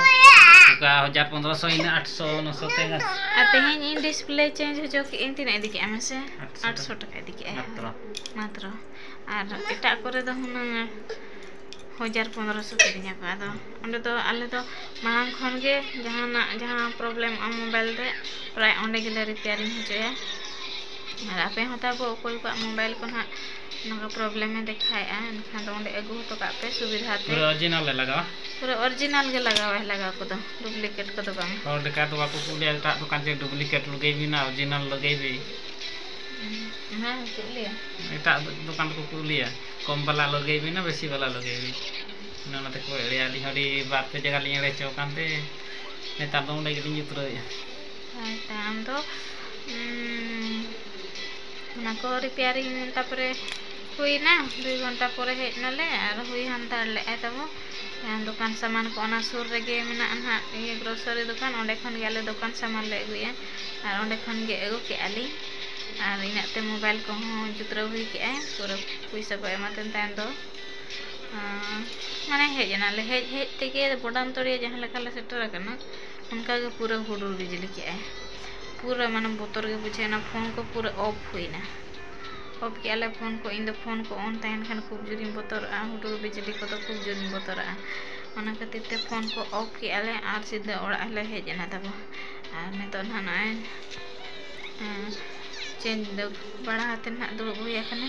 ᱚᱠᱟ ᱦᱟᱡᱟᱨ ᱯᱚᱱᱫᱽᱨᱚ ᱥᱚ, ᱤᱱᱟᱹ ᱟᱴ ᱥᱚ, ᱱᱚ ᱥᱚ ᱛᱮ᱾ ᱟᱨ ᱛᱮᱦᱮᱧ ᱤᱧ ᱰᱤᱥᱯᱞᱮ ᱪᱮᱧᱡᱽ ᱦᱚᱪᱚ ᱠᱮᱫ ᱟᱹᱧ, ᱛᱤᱱᱟᱹᱜ ᱤᱫᱤ ᱠᱮᱫᱼᱟ ᱢᱟᱥᱮ? ᱟᱴ ᱥᱚ ᱟᱴ ᱥᱚ ᱴᱟᱠᱟ᱾ ᱴᱟᱠᱟ ᱤᱫᱤ ᱠᱮᱫᱼᱟᱭ᱾ ᱢᱟᱛᱨᱚ᱾ ᱢᱟᱛᱨᱚ᱾ ᱟᱨ ᱮᱴᱟᱜ ᱠᱚᱨᱮ ᱫᱚ ᱦᱩᱱᱟᱹᱝ ᱦᱟᱡᱟᱨ ᱯᱚᱱᱫᱽᱨᱚ ᱥᱚ ᱠᱤᱨᱤᱧ ᱟᱠᱚ᱾ ᱟᱫᱚ ᱚᱸᱰᱮ ᱫᱚ ᱟᱞᱮ ᱫᱚ ᱢᱟᱲᱟᱝ ᱠᱷᱚᱱ ᱜᱮ ᱡᱟᱦᱟᱱᱟᱜ, ᱡᱟᱦᱟᱸ ᱯᱨᱚᱵᱞᱮᱢᱚᱜᱼᱟ ᱢᱳᱵᱟᱭᱤᱞ ᱨᱮ, ᱯᱨᱟᱭ ᱚᱸᱰᱮ ᱜᱮᱞᱮ ᱨᱤᱯᱮᱭᱟᱨᱤᱝ ᱦᱚᱪᱚᱭᱟ᱾ ᱟᱨ ᱟᱯᱮ ᱦᱚᱸ ᱛᱟᱵᱚ ᱚᱠᱚᱭ ᱠᱚᱣᱟᱜ ᱢᱳᱵᱟᱭᱤᱞ ᱠᱚ ᱱᱟᱦᱟᱜ ᱱᱚᱝᱠᱟ ᱯᱨᱚᱵᱞᱮᱢ ᱮ ᱫᱮᱠᱷᱟᱣᱮᱫᱼᱟ, ᱮᱱᱠᱷᱟᱱ ᱫᱚ ᱚᱸᱰᱮ ᱟᱹᱜᱩ ᱦᱚᱴᱚ ᱠᱟᱜ ᱯᱮ ᱥᱩᱵᱤᱫᱷᱟ ᱛᱮ᱾ ᱯᱩᱨᱟᱹ ᱚᱨᱤᱡᱤᱱᱟᱞ ᱞᱮ ᱞᱟᱜᱟᱣᱟ᱾ ᱯᱩᱨᱟᱹ ᱚᱨᱤᱡᱤᱱᱟᱞ ᱜᱮ ᱞᱟᱜᱟᱣᱟᱭ, ᱞᱟᱜᱟᱣ ᱠᱚᱫᱚ, ᱰᱩᱯᱞᱤᱠᱮᱴ ᱠᱚᱫᱚ ᱵᱟᱝ᱾ ᱦᱚᱲ ᱞᱮᱠᱟ ᱫᱚ ᱵᱟᱠᱚ ᱠᱩᱞᱤᱭᱟ ᱮᱴᱟᱜ ᱫᱚᱠᱟᱱ ᱡᱮ ᱰᱩᱯᱞᱤᱠᱮᱴ ᱞᱟᱹᱜᱟᱹᱭ ᱵᱤᱱ ᱱᱟ ᱚᱨᱤᱡᱤᱱᱟᱞ ᱞᱟᱹᱜᱟᱹᱭ ᱵᱤᱱ᱾ ᱦᱮᱸ, ᱪᱮᱫ ᱞᱟᱹᱭᱟ? ᱮᱴᱟᱜ ᱫᱚᱠᱟᱱ ᱫᱚᱠᱚ ᱠᱩᱞᱤᱭᱟ, ᱠᱚᱢ ᱵᱟᱞᱟ ᱞᱟᱹᱜᱟᱹᱭ ᱵᱤᱱ ᱱᱟ ᱵᱮᱥᱤ ᱵᱟᱞᱟ ᱞᱟᱹᱜᱟᱹᱭ ᱵᱤᱱ᱾ ᱚᱱᱮ ᱚᱱᱟ ᱛᱮᱠᱚ ᱮᱲᱮᱭᱟ᱾ ᱟᱹᱞᱤᱧ ᱦᱚᱸ ᱟᱹᱰᱤ ᱵᱟᱨ ᱯᱮ ᱡᱟᱭᱜᱟ ᱞᱤᱧ ᱮᱲᱮ ᱦᱚᱪᱚ ᱟᱠᱟᱱ ᱛᱮ ᱱᱮᱛᱟᱨ ᱫᱚ ᱚᱸᱰᱮ ᱜᱮᱞᱤᱧ ᱡᱩᱛᱨᱟᱹᱣᱮᱫᱼᱟ᱾ ᱦᱳᱭ, ᱛᱟᱭᱚᱢ ᱫᱚ, ᱩᱸ, ᱚᱱᱟ ᱠᱚ ᱨᱤᱯᱮᱭᱟᱨᱤᱝ, ᱛᱟᱨᱯᱚᱨᱮ ᱦᱩᱭᱱᱟ, ᱫᱩᱭ ᱜᱷᱚᱱᱴᱟ ᱯᱚᱨᱮ ᱦᱮᱡ ᱱᱟᱞᱮ ᱟᱨ ᱦᱩᱭ ᱦᱟᱱᱛᱟᱲ ᱞᱮᱫᱼᱟᱭ ᱛᱟᱵᱚ᱾ ᱫᱚᱠᱟᱱ ᱥᱟᱢᱟᱱ ᱠᱚ ᱚᱱᱟ ᱥᱩᱨ ᱨᱮᱜᱮ ᱢᱮᱱᱟᱜᱼᱟ ᱱᱟᱦᱟᱜ, ᱤᱭᱟᱹ, ᱜᱨᱳᱥᱟᱨᱤ ᱫᱚᱠᱟᱱ, ᱚᱸᱰᱮ ᱠᱷᱚᱱ ᱜᱮ ᱟᱞᱮ ᱫᱚᱠᱟᱱ ᱥᱟᱢᱟᱱ ᱞᱮ ᱟᱹᱜᱩᱭᱟ᱾ ᱟᱨ ᱚᱸᱰᱮ ᱠᱷᱚᱱ ᱜᱮ ᱟᱹᱜᱩ ᱠᱮᱜᱼᱟ ᱞᱤᱧ᱾ ᱟᱨ ᱤᱱᱟᱹᱜ ᱛᱮ ᱢᱳᱵᱟᱭᱤᱞ ᱠᱚᱦᱚᱸ ᱡᱩᱛᱨᱟᱹᱣ ᱦᱩᱭ ᱠᱮᱜᱼᱟᱭ, ᱯᱩᱨᱟᱹ ᱯᱩᱭᱥᱟᱹ ᱠᱚ ᱮᱢᱟᱛᱮᱱ ᱛᱟᱭᱚᱢ ᱫᱚ, ᱟᱸ, ᱢᱟᱱᱮ ᱦᱮᱡ ᱮᱱᱟᱞᱮ᱾ ᱦᱮᱡ ᱦᱮᱡ ᱛᱮᱜᱮ ᱵᱚᱰᱟᱱᱛᱚᱲᱤᱭᱟᱹ ᱡᱟᱦᱟᱸ ᱞᱮᱠᱟ ᱞᱮ ᱥᱮᱴᱮᱨ ᱟᱠᱟᱱᱟ, ᱚᱱᱠᱟ ᱜᱮ ᱯᱩᱨᱟᱹ ᱦᱩᱰᱩᱨ ᱵᱤᱡᱽᱞᱤ ᱠᱮᱜᱼᱟᱭ᱾ ᱯᱩᱨᱟᱹ ᱢᱟᱱᱮ ᱵᱚᱛᱚᱨ ᱜᱮ ᱵᱩᱡᱷᱟᱹᱣ ᱮᱱᱟ, ᱯᱷᱳᱱ ᱠᱚ ᱯᱩᱨᱟᱹ ᱚᱯᱷ ᱦᱩᱭᱱᱟ᱾ ᱚᱯᱷ ᱠᱮᱜᱼᱟ ᱞᱮ ᱯᱷᱳᱱ ᱠᱚ᱾ ᱤᱧ ᱫᱚ ᱯᱷᱳᱱ ᱠᱚ ᱚᱱ ᱛᱟᱦᱮᱱ ᱠᱷᱟᱱ ᱠᱷᱩᱵ ᱡᱳᱨᱤᱧ ᱵᱚᱛᱚᱨᱚᱜᱼᱟ, ᱦᱩᱰᱩᱨ ᱵᱤᱡᱽᱞᱤ ᱠᱚᱫᱚ ᱠᱷᱩᱵ ᱡᱳᱨᱤᱧ ᱵᱚᱛᱚᱨᱟᱜᱼᱟ᱾ ᱚᱱᱟ ᱠᱷᱟᱹᱛᱤᱨ ᱛᱮ ᱯᱷᱳᱱ ᱠᱚ ᱚᱯᱷ ᱠᱮᱜᱼᱟ ᱞᱮ ᱟᱨ ᱥᱤᱫᱷᱟᱹ ᱚᱲᱟᱜ ᱞᱮ ᱦᱮᱡ ᱮᱱᱟ ᱛᱟᱵᱚ᱾ ᱟᱨ ᱱᱤᱛᱚᱜ ᱱᱟᱦᱟᱜ ᱱᱚᱜᱼᱚᱭ, ᱦᱮᱸ, ᱪᱮᱧᱡᱽ ᱫᱚ ᱵᱟᱲᱟ ᱠᱟᱛᱮ ᱱᱟᱦᱟᱜ ᱫᱩᱲᱩᱵ ᱦᱩᱭ ᱟᱠᱟᱱᱟ᱾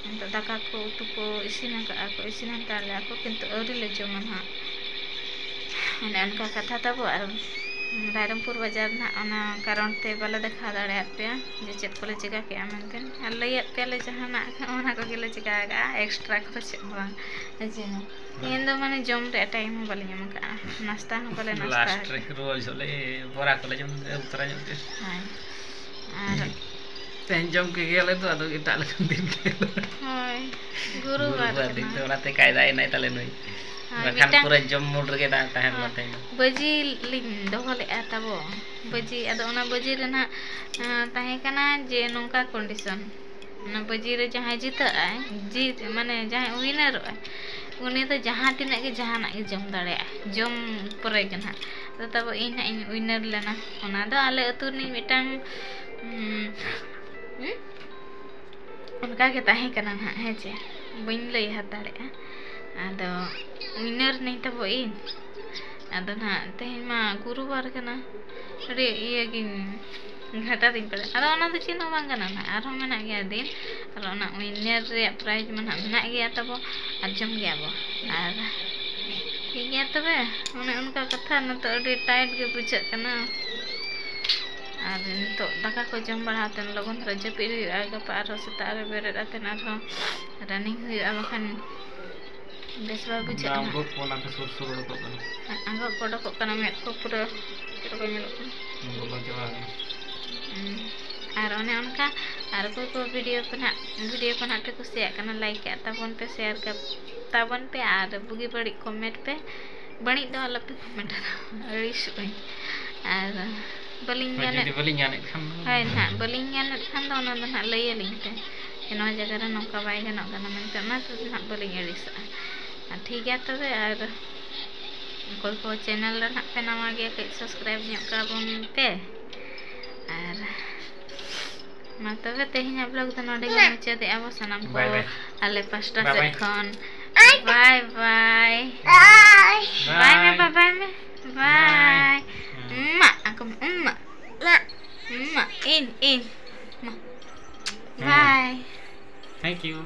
ᱱᱤᱛᱚᱜ ᱫᱟᱠᱟ ᱠᱚ ᱩᱛᱩ ᱠᱚ ᱤᱥᱤᱱ ᱟᱠᱟᱫᱼᱟ ᱠᱚ, ᱤᱥᱤᱱ ᱦᱟᱛᱟᱲ ᱞᱮᱫᱼᱟ ᱠᱚ, ᱠᱤᱱᱛᱩ ᱟᱹᱣᱨᱤ ᱞᱮ ᱡᱚᱢᱟ ᱱᱟᱦᱟᱜ᱾ ᱚᱱᱮ ᱚᱱᱠᱟ ᱠᱟᱛᱷᱟ ᱛᱟᱵᱚ᱾ ᱟᱨ ᱨᱟᱭᱨᱚᱝᱯᱩᱨ ᱵᱟᱡᱟᱨ ᱱᱟᱦᱟᱜ ᱚᱱᱟ ᱠᱟᱨᱚᱱ ᱛᱮ ᱵᱟᱞᱮ ᱫᱮᱠᱷᱟᱣ ᱫᱟᱲᱮᱭᱟᱫ ᱯᱮᱭᱟ ᱡᱮ ᱪᱮᱫ ᱠᱚᱞᱮ ᱪᱤᱠᱟ ᱠᱮᱜᱼᱟ ᱢᱮᱱᱛᱮ᱾ ᱟᱨ ᱞᱟᱹᱭᱟᱫ ᱯᱮᱭᱟᱞᱮ ᱡᱟᱦᱟᱱᱟᱜ, ᱚᱱᱟ ᱠᱚᱜᱮᱞᱮ ᱪᱤᱠᱟ ᱟᱠᱟᱜᱼᱟ, ᱮᱠᱥᱴᱨᱟ ᱠᱚᱫᱚ ᱪᱮᱫ ᱦᱚᱸ ᱵᱟᱝ᱾ ᱦᱮᱸ ᱪᱮ? ᱛᱮᱦᱮᱧ ᱫᱚ ᱢᱟᱱᱮ ᱡᱚᱢ ᱨᱮᱭᱟᱜ ᱴᱟᱭᱤᱢ ᱦᱚᱸ ᱵᱟᱞᱮ ᱧᱟᱢ ᱟᱠᱟᱫᱼᱟ, ᱱᱟᱥᱛᱟ ᱦᱚᱸ ᱵᱟᱞᱮ ᱱᱟᱥᱛᱟ ᱞᱟᱥᱴ ᱨᱮ ᱟᱠᱟᱫᱼᱟ᱾ ᱨᱩᱣᱟᱹᱲ ᱡᱚᱦᱚᱜ ᱞᱮ ᱵᱚᱨᱟ ᱠᱚᱞᱮ ᱡᱚᱢ ᱟᱹᱜᱩ ᱛᱚᱨᱟ ᱧᱚᱜ ᱠᱮᱫᱼᱟ᱾ ᱦᱳᱭ᱾ ᱟᱨ ᱛᱮᱦᱮᱧ ᱡᱚᱢ ᱠᱮᱫ ᱜᱮᱭᱟᱞᱮ ᱛᱚ, ᱟᱫᱚ ᱮᱴᱟᱜ ᱞᱮᱠᱟᱱ ᱫᱤᱱ ᱜᱮ᱾ ᱦᱳᱭ, ᱜᱩᱨᱩᱵᱟᱨ ᱜᱩᱨᱩᱵᱟᱨ ᱫᱤᱱ ᱠᱟᱱᱟ᱾ ᱫᱚ ᱚᱱᱟᱛᱮ ᱠᱟᱭᱫᱟ ᱮᱱᱟᱭ ᱛᱟᱞᱮ ᱱᱩᱭ᱾ ᱦᱳᱭ, ᱵᱟᱠᱷᱟᱱ ᱢᱤᱫᱴᱟᱝ ᱯᱩᱨᱟᱹ ᱡᱚᱢ ᱢᱩᱰ ᱨᱮᱜᱮ ᱛᱟᱦᱮᱸ ᱛᱟᱦᱮᱸ ᱞᱮᱱᱟ ᱦᱳᱭ, ᱛᱮᱦᱮᱧ ᱫᱚ᱾ ᱵᱟᱹᱡᱤ ᱞᱤᱧ ᱫᱚᱦᱚ ᱞᱮᱫᱼᱟ ᱛᱟᱵᱚ, ᱵᱟᱹᱡᱤ᱾ ᱟᱫᱚ ᱚᱱᱟ ᱵᱟᱹᱡᱤ ᱨᱮ ᱱᱟᱦᱟᱜ, ᱟᱸ, ᱛᱟᱦᱮᱸ ᱠᱟᱱᱟ ᱡᱮ ᱱᱚᱝᱠᱟ condition, ᱚᱱᱟ ᱵᱟᱹᱡᱤ ᱨᱮ ᱡᱟᱦᱟᱸᱭ ᱡᱤᱛᱟᱹᱜ ᱟᱭ, ᱡᱤᱛ, ᱢᱟᱱᱮ ᱡᱟᱦᱟᱸᱭ winner-ᱚᱜ ᱟᱭ, ᱩᱱᱤ ᱫᱚ ᱡᱟᱦᱟᱸ ᱛᱤᱱᱟᱹᱜ ᱜᱮ ᱡᱟᱦᱟᱱᱟᱜ ᱜᱮ ᱡᱚᱢ ᱫᱟᱲᱮᱭᱟᱜᱼᱟᱭ, ᱡᱚᱢ ᱯᱚᱨᱮ ᱜᱮ ᱱᱟᱦᱟᱜ᱾ ᱟᱫᱚ ᱛᱟᱵᱚ ᱤᱧ ᱱᱟᱦᱟᱜ ᱤᱧ winner ᱞᱮᱱᱟ᱾ ᱚᱱᱟ ᱫᱚ ᱟᱞᱮ ᱟᱹᱛᱩ ᱨᱤᱱᱤᱡ ᱢᱤᱫᱴᱟᱝ, ᱩᱸ, ᱩᱸ, ᱚᱱᱠᱟ ᱜᱮ ᱛᱟᱦᱮᱸ ᱠᱟᱱᱟ ᱱᱟᱦᱟᱜ, ᱦᱮᱸ ᱪᱮ, ᱵᱟᱹᱧ ᱞᱟᱹᱭ ᱦᱟᱛᱟᱲᱮᱜᱼᱟ᱾ ᱟᱫᱚ winner ᱱᱟᱹᱧ ᱛᱟᱵᱚ ᱤᱧ᱾ ᱟᱫᱚ ᱱᱟᱦᱟᱜ ᱛᱮᱦᱮᱧ ᱢᱟ ᱜᱩᱨᱩᱵᱟᱨ ᱠᱟᱱᱟ, ᱟᱹᱰᱤ ᱤᱭᱟᱹ ᱜᱤᱧ ᱜᱷᱟᱴᱟ ᱫᱤᱧ ᱯᱟᱞᱮ᱾ ᱟᱫᱚ ᱚᱱᱟ ᱫᱚ ᱪᱮᱫ ᱦᱚᱸ ᱵᱟᱝ ᱠᱟᱱᱟ ᱱᱟᱦᱟᱜ, ᱟᱨᱦᱚᱸ ᱢᱮᱱᱟᱜ ᱜᱮᱭᱟ ᱫᱤᱱ᱾ ᱟᱨ ᱚᱱᱟ winner ᱨᱮᱭᱟᱜ prize ᱢᱟ ᱱᱟᱦᱟᱜ ᱢᱮᱱᱟᱜ ᱜᱮᱭᱟ ᱛᱟᱵᱚ, ᱟᱨ ᱡᱚᱢ ᱜᱮᱭᱟ ᱵᱚ᱾ ᱟᱨ ᱴᱷᱤᱠ ᱜᱮᱭᱟ ᱛᱚᱵᱮ, ᱚᱱᱮ ᱚᱱᱠᱟ ᱠᱟᱛᱷᱟ᱾ ᱱᱤᱛᱚᱜ ᱟᱹᱰᱤ tired ᱜᱮ ᱵᱩᱡᱷᱟᱹᱜ ᱠᱟᱱᱟ᱾ ᱟᱨ ᱱᱤᱛᱚᱜ ᱫᱟᱠᱟ ᱠᱚ ᱡᱚᱢ ᱵᱟᱲᱟ ᱠᱟᱛᱮ ᱞᱚᱜᱚᱱ ᱫᱷᱟᱨᱟ ᱡᱟᱹᱯᱤᱫ ᱦᱩᱭᱩᱜᱼᱟ᱾ ᱜᱟᱯᱟ ᱟᱨᱦᱚᱸ ᱥᱮᱛᱟᱜ ᱨᱮ ᱵᱮᱨᱮᱫ ᱠᱟᱛᱮ ᱟᱨᱦᱚᱸ running ᱦᱩᱭᱩᱜᱼᱟ, ᱵᱟᱠᱷᱟᱱ ᱵᱮᱥ ᱵᱟᱭ ᱵᱩᱡᱷᱟᱹᱜ ᱠᱟᱱᱟ᱾ ᱟᱸᱜᱚᱵ ᱠᱚ ᱚᱱᱟ ᱠᱚ ᱥᱩᱨ ᱥᱩᱨ ᱩᱰᱩᱠᱚᱜ ᱠᱟᱱᱟ᱾ ᱟᱸᱜᱚᱵ ᱠᱚ ᱩᱰᱩᱠᱚᱜ ᱠᱟᱱᱟ, ᱢᱮᱫ ᱠᱚ ᱯᱩᱨᱟᱹ ᱪᱮᱫ ᱞᱮᱠᱟ ᱧᱮᱞᱚᱜ ᱠᱟᱱᱟ᱾ ᱵᱚᱞᱚ ᱪᱟᱵᱟ ᱟᱠᱟᱱᱟ᱾ ᱦᱩᱸ᱾ ᱟᱨ ᱚᱱᱮ ᱚᱱᱠᱟ, ᱟᱨ ᱚᱠᱚᱭ ᱠᱚ video ᱠᱚ ᱱᱟᱦᱟᱜ, video ᱠᱚ ᱱᱟᱦᱟᱜ ᱯᱮ ᱠᱩᱥᱤᱭᱟᱜ ᱠᱟᱱᱟ, like ᱠᱟᱜ ᱛᱟᱵᱚᱱ ᱯᱮ, share ᱠᱟᱜ ᱛᱟᱵᱚᱱ ᱯᱮ, ᱟᱨ ᱵᱩᱜᱤ ᱵᱟᱹᱲᱤᱡ comment ᱯᱮ᱾ ᱵᱟᱹᱲᱤᱡ ᱫᱚ ᱟᱞᱚᱯᱮ comment ᱟ, ᱟᱹᱲᱤᱥᱚᱜ ᱟᱹᱧ᱾ ᱟᱨ ᱵᱟᱹᱞᱤᱧ ᱦᱳᱭ, ᱧᱮᱞᱮᱫ ᱡᱩᱫᱤ ᱵᱟᱹᱞᱤᱧ ᱧᱮᱞᱮᱫ ᱠᱷᱟᱱ ᱫᱚ᱾ ᱦᱳᱭ ᱱᱟᱦᱟᱜ, ᱵᱟᱹᱞᱤᱧ ᱧᱮᱞᱮᱫ ᱠᱷᱟᱱ ᱫᱚ ᱚᱱᱟ ᱫᱚ ᱱᱟᱦᱟᱜ ᱞᱟᱹᱭ ᱟᱹᱞᱤᱧ ᱯᱮ ᱡᱮ ᱱᱚᱣᱟ ᱡᱟᱭᱜᱟ ᱨᱮ ᱱᱚᱝᱠᱟ ᱵᱟᱭ ᱜᱟᱱᱚᱜ ᱠᱟᱱᱟ ᱢᱮᱱᱛᱮ, ᱚᱱᱟ ᱛᱮᱫᱚ ᱱᱟᱦᱟᱜ ᱵᱟᱹᱞᱤᱧ ᱟᱹᱲᱤᱥᱚᱜᱼᱟ᱾ ᱟᱨ ᱴᱷᱤᱠ ᱜᱮᱭᱟ ᱛᱚᱵᱮ, ᱟᱨ ᱚᱠᱚᱭ ᱠᱚ channel ᱨᱮ ᱱᱟᱦᱟᱜ ᱯᱮ ᱱᱟᱣᱟ ᱜᱮᱭᱟ, ᱠᱟᱹᱡ subscribe ᱧᱚᱜ ᱠᱟᱵᱚᱱ ᱯᱮ᱾ ᱟᱨ ᱢᱟ ᱛᱚᱵᱮ ᱛᱮᱦᱮᱧᱟᱜ vlog ᱫᱚ ᱱᱚᱰᱮ ᱜᱮ ᱢᱩᱪᱟᱹᱫᱮᱜᱼᱟ ᱵᱚ ᱥᱟᱱᱟᱢ ᱠᱚ᱾ Bye bye᱾ ᱟᱞᱮ ᱯᱟᱥᱴᱟ ᱵᱟᱭ ᱥᱮᱫ ᱵᱟᱭ᱾ ᱠᱷᱚᱱ bye bye᱾ Bye ᱢᱮ, bye bye ᱢᱮ᱾ Bye᱾ Bye᱾ ᱢᱟ, ᱟᱠᱚ ᱢᱟ, ᱢᱟ᱾ ᱢᱟ, ᱤᱧ, ᱤᱧ᱾ ᱢᱟ᱾ ᱦᱮᱸ᱾ Bye᱾ Thank you᱾